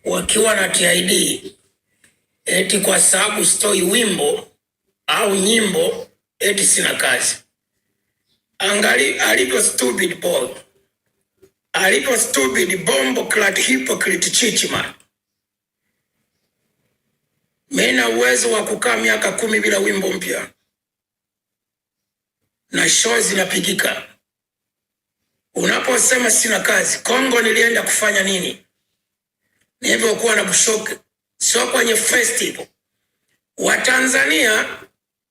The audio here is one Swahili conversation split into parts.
Wakiwa na TID eti kwa sababu sitoi wimbo au nyimbo eti sina kazi. Angali alivyo stupid boy, alivyo stupid bombo clat hypocrite chichima. Mimi na uwezo wa kukaa miaka 10 bila wimbo mpya na show zinapigika. Unaposema sina kazi, Kongo nilienda kufanya nini? Nilivyokuwa na Bushoke, sio kwenye festival. Watanzania,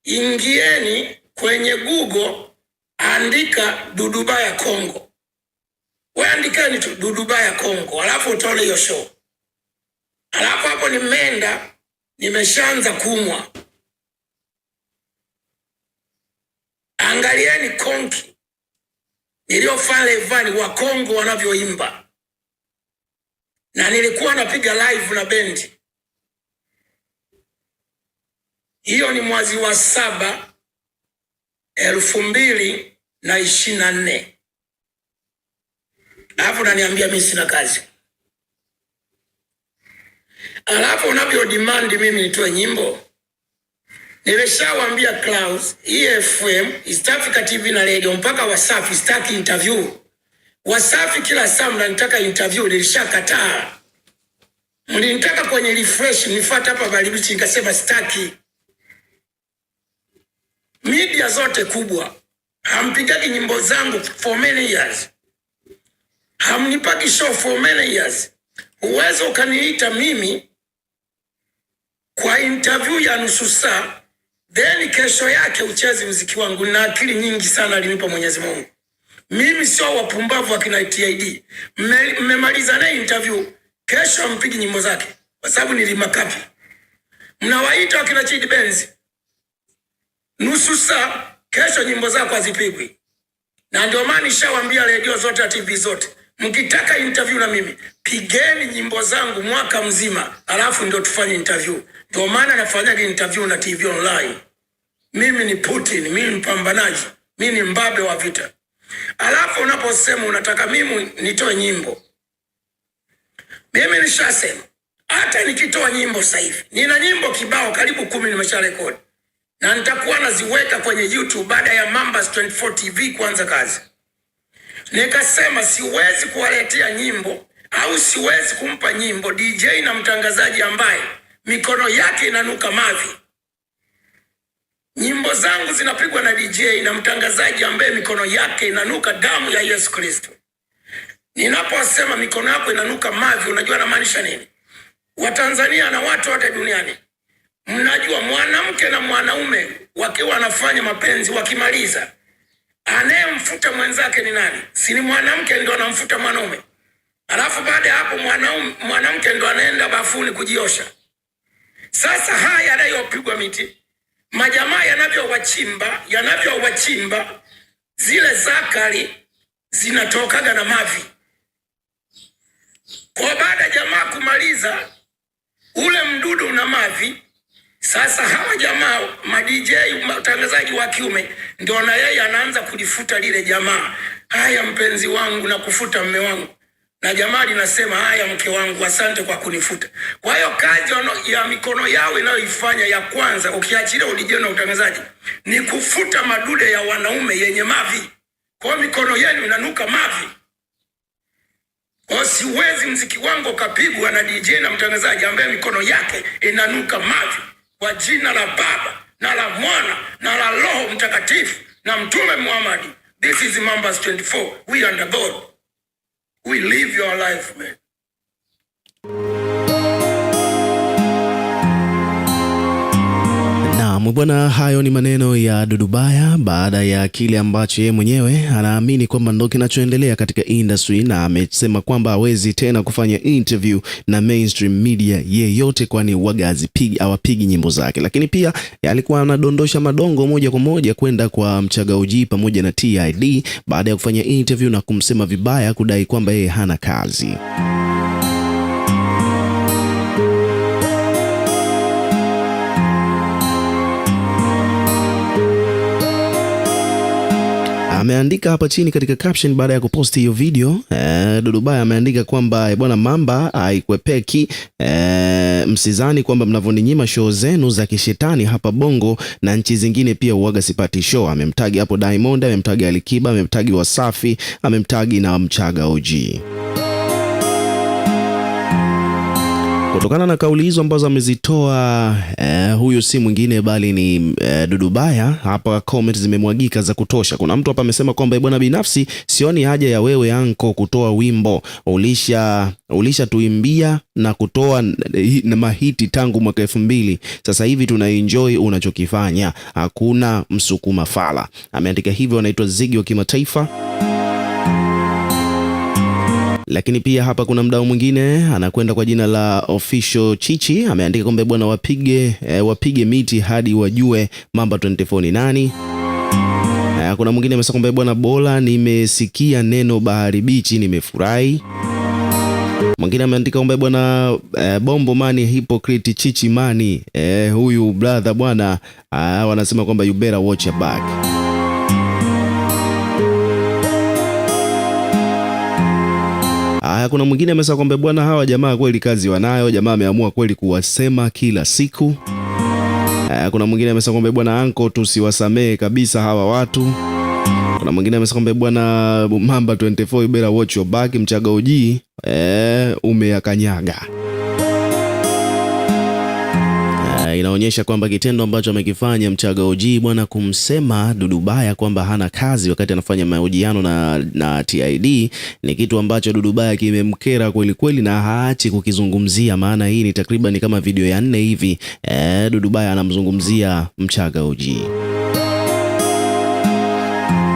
ingieni kwenye Google, andika Dudubaya Kongo. Wewe andikeni tu Dudubaya Kongo, alafu utaona hiyo show. Alafu hapo nimeenda, nimeshaanza kumwa. Angalieni konki niliyofanya Rayvanny wa Kongo wanavyoimba. Na nilikuwa napiga live na bendi. Hiyo ni mwezi wa 7 2024. Alafu unaniambia mimi sina kazi. Alafu unavyo demand mimi nitoe nyimbo. Nimeshawaambia Clouds, EFM, East Africa TV na radio mpaka Wasafi sitaki interview. Wasafi kila saa mnanitaka interview, nilishakataa. Mlinitaka kwenye refresh nifuate hapa Balibichi, nikasema sitaki. Media zote kubwa hampigagi nyimbo zangu for many years. Hamnipagi show for many years. Uwezo ukaniita mimi kwa interview ya nusu saa, then kesho yake ucheze muziki wangu. Na akili nyingi sana alinipa Mwenyezi Mungu. Mimi sio wapumbavu akina TID. Mmemaliza naye interview, kesho ampigi nyimbo zake kwa sababu nilimakapi. Mnawaita akina Chidi Benz nusu saa, kesho nyimbo zako hazipigwi. Na ndio maana nishawaambia radio zote na TV zote, mkitaka interview na mimi pigeni nyimbo zangu mwaka mzima, alafu ndio tufanye interview. Ndio maana nafanyaga interview na TV online. Mimi ni Putin, mimi ni mpambanaji, mimi ni mbabe wa vita. Alafu unaposema unataka mimi nitoe nyimbo, mimi nishasema hata nikitoa nyimbo sasa hivi, nina nyimbo kibao karibu 10 nimesharekodi, na nitakuwa naziweka kwenye YouTube baada ya Mambas 24 TV kuanza kazi. Nikasema siwezi kuwaletea nyimbo au siwezi kumpa nyimbo DJ na mtangazaji ambaye mikono yake inanuka mavi. Nyimbo zangu zinapigwa na DJ na mtangazaji ambaye mikono yake inanuka damu ya Yesu Kristo. Ninaposema mikono yako inanuka mavi, unajua namaanisha nini? Watanzania na watu wote duniani, mnajua mwanamke na mwanaume wakiwa wanafanya mapenzi, wakimaliza, anayemfuta mwenzake ni nani? Si ni mwanamke ndio anamfuta mwanaume? Alafu baada ya hapo mwanamke ndio anaenda bafuni kujiosha. Sasa haya yanayopigwa miti, majamaa yanavyowachimba zile zakari zinatokaga na mavi. Kwa baada jamaa kumaliza ule mdudu una mavi. Sasa hawa jamaa ma DJ, watangazaji wa kiume, ndio na yeye anaanza kulifuta lile jamaa. Haya mpenzi wangu, na kufuta mme wangu. Na jamaa linasema haya mke wangu, asante kwa kunifuta. Kwa hiyo kazi ya mikono yao inayoifanya ya kwanza, ukiachilia DJ na utangazaji, ni kufuta madude ya wanaume yenye mavi. Kwa hiyo mikono yenu inanuka mavi. Kwa hiyo siwezi mziki wangu ukapigwa na DJ na mtangazaji ambaye mikono yake inanuka mavi. Kwa jina la Baba na la Mwana na la Roho Mtakatifu na Mtume Muhammad. This is Mambas 24. We are the God. We live your life, man. Naam bwana, hayo ni maneno ya Dudubaya baada ya kile ambacho yeye mwenyewe anaamini kwamba ndo kinachoendelea katika industry, na amesema kwamba hawezi tena kufanya interview na mainstream media yeyote, kwani waga hawapigi nyimbo zake. Lakini pia alikuwa anadondosha madongo moja kwa moja kwenda kwa Mchaga OG pamoja na TID baada ya kufanya interview na kumsema vibaya, kudai kwamba yeye hana kazi. Ameandika hapa chini katika caption baada ya kuposti hiyo video Dudubaya ameandika kwamba bwana, mamba haikwepeki, msizani kwamba mnavyoninyima show zenu za kishetani hapa Bongo na nchi zingine pia uwaga sipati show. Amemtagi hapo Diamond, amemtagi Alikiba, amemtagi Wasafi, amemtagi na Mchaga OG. Kutokana na kauli hizo ambazo amezitoa huyu si mwingine bali ni Dudubaya. Hapa comment zimemwagika za kutosha. Kuna mtu hapa amesema kwamba bwana, binafsi sioni haja ya wewe anko kutoa wimbo, ulishatuimbia na kutoa na mahiti tangu mwaka 2000. Sasa hivi tuna enjoy unachokifanya, hakuna msukuma fala. Ameandika hivyo, anaitwa Ziggy wa kimataifa. Lakini pia hapa kuna mdau mwingine anakwenda kwa jina la Official Chichi ameandika kwamba bwana, wapige miti hadi wajue Mamba 24 ni nani. Kuna mwingine amesema kwamba bwana, bora nimesikia neno bahari bichi nimefurahi. Mwingine ameandika kwamba bwana, bombo mani hypocrite Chichi mani, huyu brother bwana, wanasema kwamba you better watch your back. Haya, kuna mwingine amesema kwamba bwana, hawa jamaa kweli kazi wanayo, jamaa ameamua kweli kuwasema kila siku. Kuna mwingine amesema kwamba bwana, anko tusiwasamee kabisa hawa watu. Kuna mwingine amesema kwamba bwana, Mamba 24 you better watch your back, Mchaga OG umeyakanyaga. Inaonyesha kwamba kitendo ambacho amekifanya Mchaga OG bwana, kumsema Dudubaya kwamba hana kazi wakati anafanya mahojiano na TID ni kitu ambacho Dudubaya kimemkera kweli kweli na haachi kukizungumzia, maana hii ni takriban kama video ya 4 hivi Dudubaya anamzungumzia Mchaga OG.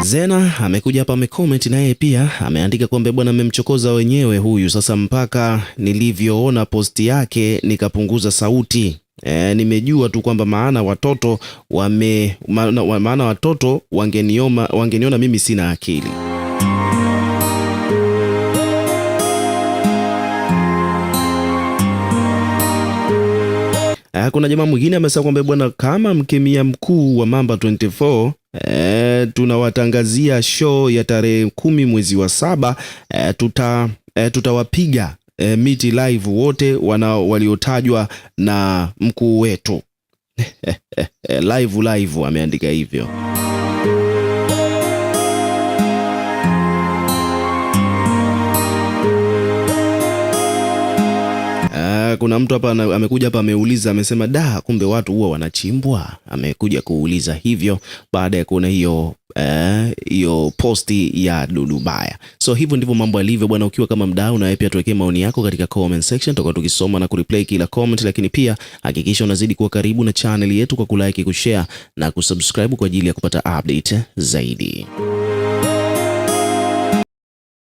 Zena amekuja hapa amecomment na yeye pia ameandika kwamba bwana, amemchokoza wenyewe huyu sasa, mpaka nilivyoona posti yake nikapunguza sauti. Nimejua tu kwamba maana watoto wangeniona mimi sina akili. Kuna jamaa mwingine amesema kwamba bwana, kama mkemia mkuu wa Mamba 24 tunawatangazia show ya tarehe 10 mwezi wa 7, tutawapiga miti live wote waliotajwa na mkuu wetu. Live ameandika hivyo. Kuna mtu hapa amekuja hapa ameuliza, amesema da, kumbe watu huwa wanachimbwa. Amekuja kuuliza hivyo baada ya kuona hiyo posti ya Dudubaya. So hivyo ndivyo mambo yalivyo bwana. Ukiwa kama mdau, na wewe pia tuwekee maoni yako katika comment section, tutakuwa tukisoma na kureplay kila comment, lakini pia hakikisha unazidi kuwa karibu na channel yetu kwa kulike, kushare na kusubscribe kwa ajili ya kupata update zaidi.